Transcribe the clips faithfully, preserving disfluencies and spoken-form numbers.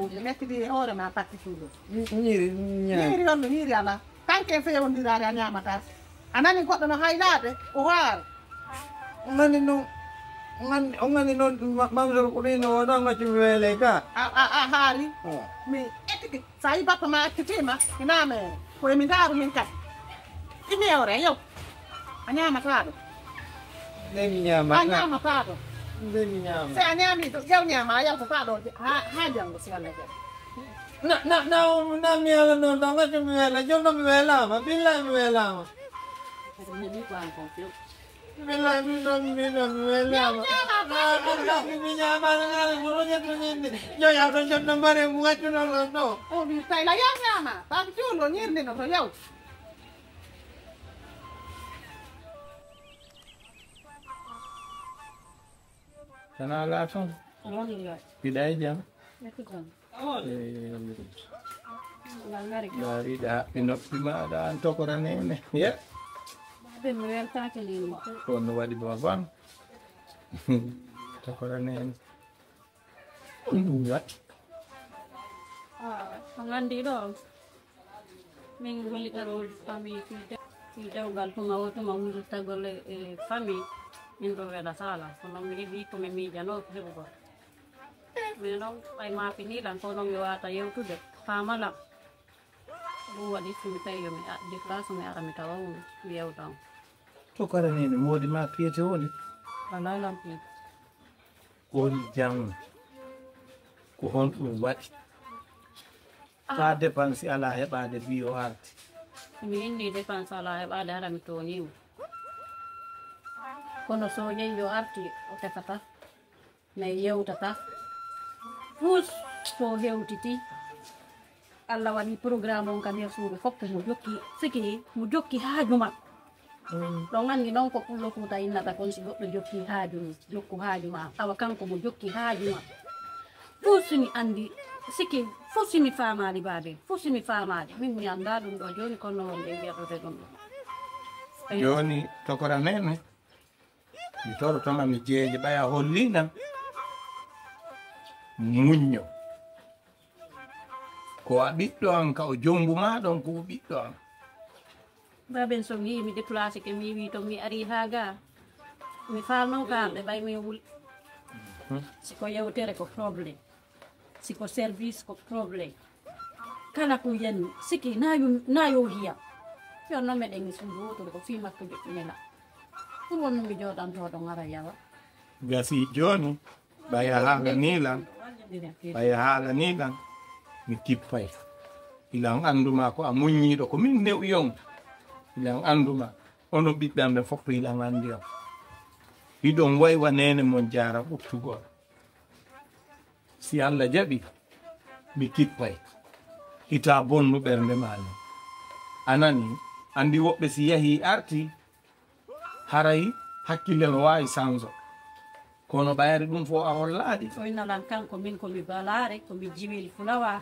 Mettidi e hoore ma, Patti Cuulo. Ñiiri, ñaari. Ñiiri on no ñiiri ala. Kanke en fewondiraade a ñaamataa. A nani goɗɗo no haylaade, o haara. On nani noon, on nani, on nani noon, ma-, Mansour ko ɗin o ɗon accu mi weele ka. A, a, a haari. Oh. Mi etike, so a yi bappa ma accitiima, ina me, ko emi ndaaru min kadi. Imi ewre, yow. A ñaamataa ɗo. Nde mi ñaama. A ñaamataa ɗo. Nde mi ñaama. Si a ñaami ɗo, yow ñaama, a yaltataa ɗo, ha, ha janngo, si Allah jaɓi. Na, na, na, na mi ala noon, ɗon accu mi weela, jooni ɗo mi weelaama, billahi mi weelaama. Billahi, min ɗon, min ɗon, mi weelaama. Yow ñaama, ah, ah, ah, mi ñaamaano, ah, ko ɗo ƴetto ñinde. Yo yaa to jotto mbare, mo accu noon ɗon ɗo. O wi, tawi la, yow ñaama, Patti Cuulo, ñirni no to, yow. Kana la ton. Alhamdulillah. Mbiɗa e jam. Eko jam. Eh, ngal ngari. Ndariɗa haɓɓi noppi maɗa an tokora nene. Ya. Babe mi weltake nene. Ko no waɗi baba? Tokora nene. Ko ɗum waɗi? Ah, ko nganndi ɗo. Min hollitaroo famille fii de-, fii dewgal tuma o tuma wulirtagol e, e famille. Min ɗo wela sala. Kono mi heɓi ko mi miijanoo ko heɓugol. Min ɗon ɓay maafi nii lan ko non mi waata yewtude. Faama lan. Ɗum waɗi so mi tawi yo mi a-, déplacé mi ara mi tawa on mi yewta on. To kara nene moodi ma piyete woni? Alaa lan piyete. Ko woni jam? Ko honɗum waɗi? Faa dépense alaa heɓaade mbi o arti. Mi inni dépense alaa heɓaade hara mi tooñii mo. Kono so o ƴeewi o arti o tefata. Mais yewtata. Fus so hewtiti. Allah waɗi programme on kam yer suudu fof mo jokki siki mo jokki haaju ma. Ɗon anndi noon ko pullo Fuuta innata kon si goɗɗo jokki haaju mum, jokku haaju ma. Awa kanko mo jokki haaju ma. Fof si mi anndi, sikki fof si mi faamaali baabe, fof si mi faamaali. Min mi anndaa ɗum ɗo jooni kono wonde wiyaɗude ɗum ɗo. Jooni tokora nene, mi toroto ma mi jeeje ɓaya hollinam. Muñño. Ko a ɓiɗɗo am, ka o jombu ma ɗon, ko o ɓiɗɗo am. Baben so mi mi déplacé ke mi wi to mi ari ha ga. Mi falno ka ɓe ɓay mi wul. Si ko yewtere ko problème. Si ko service ko problème. Kala ko yen siki na yo, na yo hiya. Yo no meɗen mi suudu wotude ko fi makko joɗɗinela. Ɗum won mi joɗanto ɗo ngara yawa. Gasi jooni. Ɓay a haalanii lan, ɓay a haalanii lan, mi kippay. Ilan anndu ma ko a muññiiɗo, ko min newi on. Ilan anndu ma, onon ɓiɓɓe am ɓen fof ko ilan anndi on. Hiɗon waywa neene mon jaara ɓuttugol. Si Allah jaɓi, mi kippay. Hita bonnu ɓernde ma ni. A nani, anndi woɓɓe si yahii arti, haray hakkille no waawi sanso. Kono ɓayri ɗum fof a hollaali. O innalan kanko min ko mi balaare, ko mi jiwil fulawa.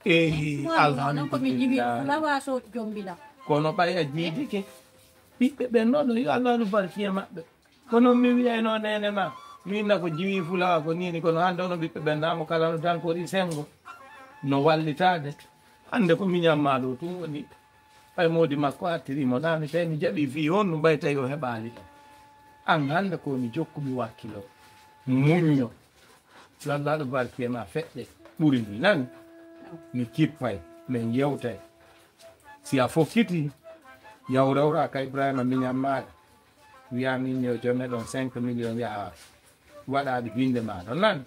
Eyi, alhamdulillah. Ko mi jiwil fulawa so jombila. Kono ɓay a jiidike. Ɓiɓɓe ɓen noon, yo Allah no barki e maɓɓe. Kono mi wiyayno nene ma, min na ko jiwi fulawa ko nini, kono hannde ono ɓiɓɓe ɓen namo kala no tan ko ɗi sengo. No wallitaade. Hannde ko miñam ma ɗo tun woni. Ɓay moodi makko artiri mo naami, tawi mi jaɓi fii honɗum ɓay tawi o heɓaali ɗum. An hannde ko mi jokku mi wakkilo. Muñño. Lallaaɗo barki e ma feɗɗe. Ɓuri mi nani. Mi kippay. Min yewtay. Si a fokkiti, yaw rewra ka Ibrahima miñam maaɗa. Wiya min yo joome ɗon cinq millions yaha. Waɗaade binnde ma ɗon nan.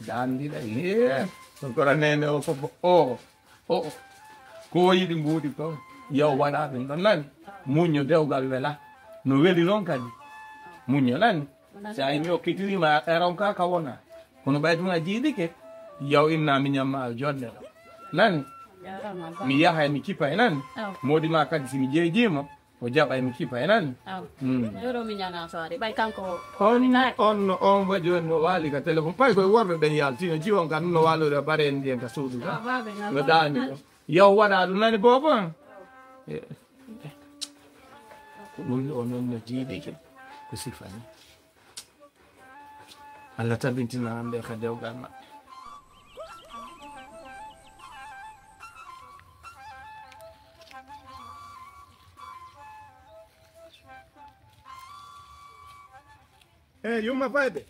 Daandiɗa, hee, ɗon kora nene o fof, o, o, o. Ko o yiɗi mbuuɗi kon, yo waɗa ɗum ɗon nan. Muñño dewgal wela. No weli noon kadi. Muñño nan. Si a mi okkitiriima, a ronka ka wona. Kono ɓay tun a jiiɗike, yaw inna mi ñamma jonde ɗo. Nan. Mi yahay mi kipay nan. Moodi ma kadi si mi jeejiima, o jaɓay mi kipa e nan. Aw. Mm. Yoro mi ñana soirée. Ɓay kanko on, on no on wa jooni no waali ka téléphone. Ɓay koye worɓe ɓen yaltino jiwon kan no waalori e bare en ndiyen ka suudu ka. No daani ɗo. Yaw waɗa ɗum nani boobo an. Eh. Ko ɗum o non no jiiɗike. Ko sifani. Allah tabintina an ɓe ka dewgal maɓɓe. Hey, yumma fayɓe.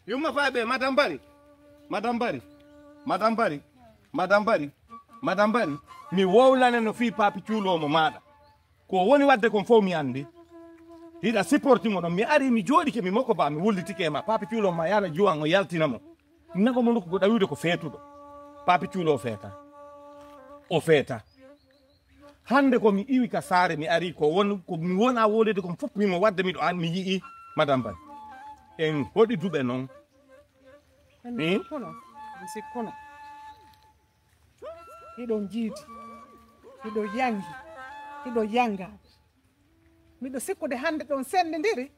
Yumma fayɓe, Madame Bari. Madame Bari. Madame Bari. Madame Bari. Madame Bari. Mi wowlane no fii Papi Cuulo mo maaɗa. Ko woni wadde kon fof mi anndi. Hiɗa supporti mo ɗon. Mi ari, mi jooɗike, mi moko ba, mi wullitike ma. Papi Cuulo ma yana juwan o yaltina mo. Nago mo nokku goɗa wiwde ko feetuɗo. Papi Cuulo o feeta. O feeta. Hannde ko mi iwi ka saare, mi ari ko won, ko mi wona wodede kon fof, mimo wadde miɗo an, mi yi'i Madame Bari. En hoɗi duɓe noon. Mi sikkuno, mi sikkuno. Hiɗon jiidi, hiɗo janngi, hiɗo jannga. Miɗo sikkude hannde ɗon senndindiri,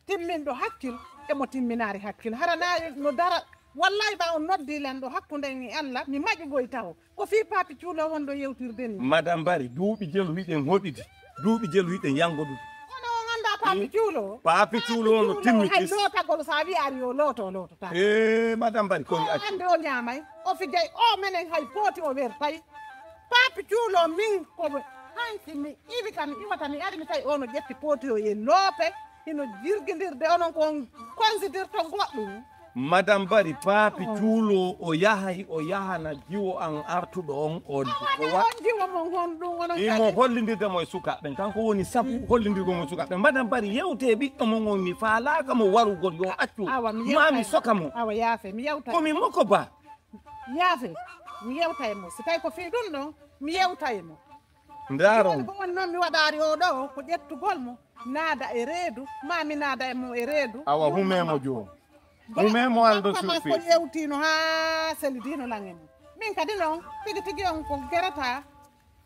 timminɗo hakkil e mo timminaari hakkil. Hara na no dara, wallahi, ɓa on noddi lan ɗo hakkunde en e Allah, mi maƴugoy tawo. Ko fii Papi Cuulo won ɗo yewtirde ni. Madame Bari, duuɓi jelu hiɗen hoɗidi, duuɓi jelu hiɗen yangodude. Kono on anndaa Papi Cuulo? Papi Cuulo no timmi hay kis. Lootagol, so a wiyaari yo looto, o lootota. Eh, Madame Bari, ko mi acci. Hannde o ñaamay, o fijay, o menen hay pooti o wertay. Papi Cuulo min ko hanki mi iwi ka mi iwata mi ari mi tawi ono ƴetti pooti o e loope hino jirgindirde onon ko on konsidirto goɗɗum. Madame Bari, Papi Cuulo o yahay, o yahana jiwo an artuɗo on o o wa- on jiwo mon honɗum onon imo kadi hollindirde mo e sukaaɓe ɓen. Kanko woni sabu hollindirgo mo e sukaaɓe ɓen. Madame Bari, yewte ɓiɗɗo mon on mi faalaaka mo warugol yo accu. Awa, mi ma mi yewtay mo. Soka mo. Awa, yaafe, mi yewtay. Komi moko ba. Yaafe, mi yewta e mo. Si tawi ko fii ɗum ɗon, mi yewta e mo. Ndaaron. Ko woni noon mi waɗaari o ɗo, ko ƴettugol mo, naada e reedu, ma mi naada e mo e reedu. Awa, humee mo jooni. Humee mo alɗo suufi. Ko yewtiino haa selidino lan e mum. Min kadi noon, tigi tigi on ko gerata.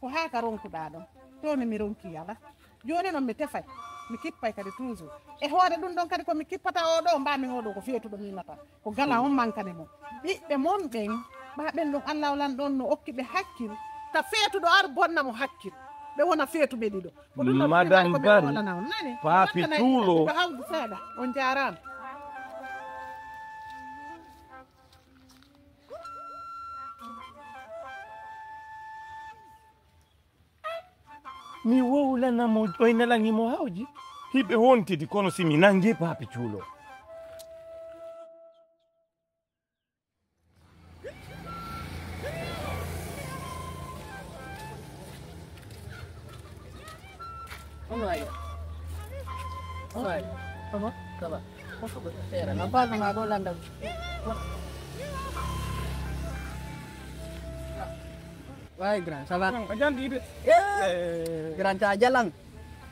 Ko haa ka ronkuɗaa ɗon. Toon mi ronki yala. Jooni noon mi tefay. Mi kippay kadi toujours. E hoore ɗum ɗon kadi ko mi kippata oo ɗoo, mbaa min oo ɗoo ko feetuɗo miimata. Ko gala on mankani mo. Ɓiɓɓe mon ɓen, ɓaa ɓen ɗon Allah olan ɗon no okki ɓe hakkil. Ka feetuɗo ar bonna mo hakkil. Ɓe wona feetuɓe ɗiɗo. Ko ɗum ɗon Madame Bari, Papi Cuulo. Hawdu seeɗa. On jaaraama. Mi wowlana mo, o nelangi mo hawji. Hiɓe hontidi, kono si mi nangi Papi Cuulo. Ono ayo. Ono ayo. Ono? Kaba. Sera, na ba na go landa. Way, grand, ça va? A jandi de. Eh, grand, ta jalan.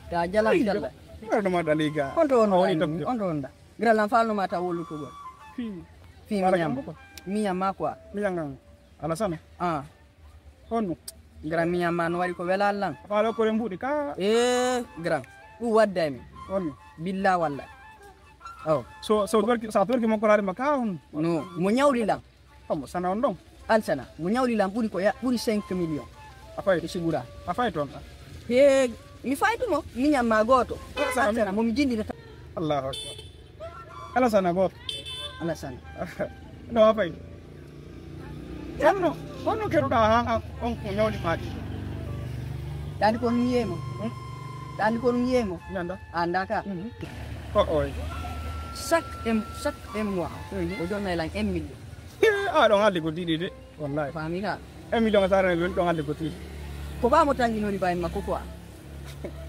Ta jalan, ay, inshallah. Ay, no ma daliga. Onto on, onto on da. Grand, lan falno ma ta wolu to go. Fi. Fi mi nyam. Mi nyam ma quoi. Mi nyam. Ala sana. Ah. Honno? Grand, mi nyam ma no wari ko welal lan. Falo ko rembuɗi ka. Eh, grand. Ɗum wadda e min. Honno? Billa walla. Oh. So, so dorki, sa dorki mo ko laade ma ka on. No, mo nyawli lan. Omo sana on ɗon. Alsana, mo nyawli lan ɓuri ko ya, ɓuri cinq millions. A fay. E sigura. A fay toon. He, mi fay tumo, mi nyamma gooto. Alsana, mi- Alsana, mo mi jindinata. Allahu akbar. Alsana gooto. Alsana. No a fay. Honno, honno keruɗa han an, on ko nyawli maɗi? Dani ko mi yemo. Hmm? Dani ko mi yemo. Nanda. Anda ka. Mhm. Ko oy. Chaque em, chaque em mois. Mhm. O jonna lan un million. Eh, a ɗon halli ko diɗi de. Wallahi. Faami ka? Un million sara ne ɗon halli ko diɗi. Ko ba mo tangi noni ba en makko quoi.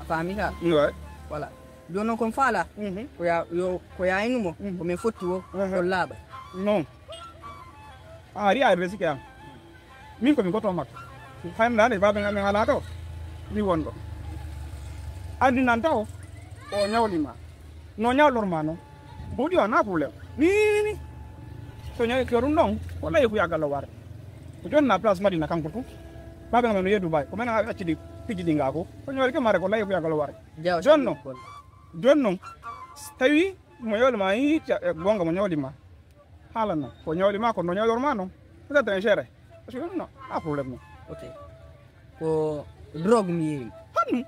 A faami ka? Ouais. Voilà. Jooni noon ko mi faala, mhm, ko ya, yo, ko yaynu mo, mhm, ko min fotti wo, mhm, ɗon laaɓa. Non. A ari a resike am. Min ko mi goto makko. Hay mi nani baaba ngamin ala to. Mi wondo. Andi nan taw. O nyawli ma. No nyawlor ma non. Bodi o na problème. Ni ni. So nyawi ko ɗum non. Wala yeku ya gallo ware. Ko jonna place Madina kanko tu. Baaba ngamin no yedu bay. Ko men a accidi piji dinga ko. Ko nyawli ke mare ko la yeku ya gallo ware. Jaw jonno. Jonno. Tawi mo yawli ma yi ca- e gonga mo nyawli ma. Haalana ko ñawli ma ko no ñawlor ma non. Peut-être un géré. Parce que non, pas problème non. Ok. Ko drogue mi yeeyi. Hanu.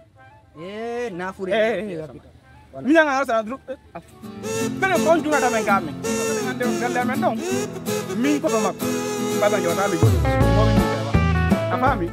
Eh, na fure. Eh, eh, eh, mi ñanga sa drogue. Kala ko on jugata men gamen. Kala ngande on galle men non. Min ko to makko. Baba jota mi jodi. A fami.